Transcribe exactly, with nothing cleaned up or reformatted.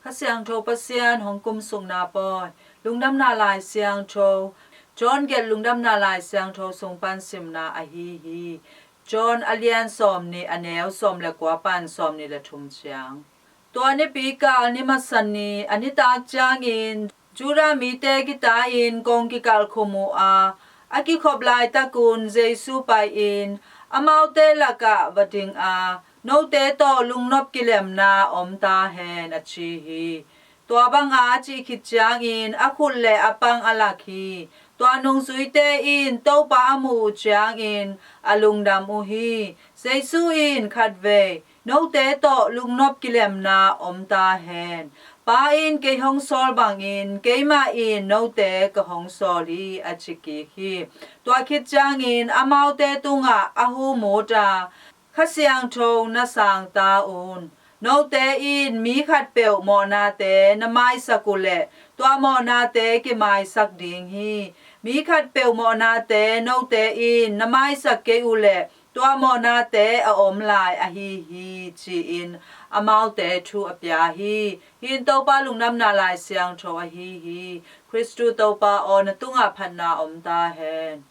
Kha Siangtho Pasian hong kumsukna pawi. Lungdamna Lai Siangtho, John gelh Lungdamna Lai Siangtho sung pan simna ahi hi. John a lian sawmnih, a neu sawm le kua pan sawmnih le thum ciang. Tua nipi kal ni masa ni a nitak ciangin Judah mite kita-in kong kikalh khum uh a, a kikhop laitakun Jesu pai-in amaute lakah va ding a, "Note tawh lungnop kilemna om ta hen," a ci hi. Tua banga a cih khit ciangin a khut le a pang a lak hi. Tua nungzuite in Topa a muh uh ciangin a lungdam uh hi. Jesu in khatvei, "Note tawh lungnop kilemna om ta hen. Pa in kei hong sawl bangin keimah in note ka hong sawl hi," a ci kik hi. Tua khit ciangin amaute tungah a hu mut a, "Kha Siangtho na sang ta un. Note in mi khatpeuh mawhnate na maisak uh leh tua mawhnate kimaisak ding hi. Mi khatpeuh mawhnate note in na maisak kei uh leh tua mawhnate a om lai ahi hi," ci-in amaute thu a pia hi. Hih in Topa Lungdamna Lai Siangtho ahi hi. Khristu Topa aw, na tungah phatna om ta hen.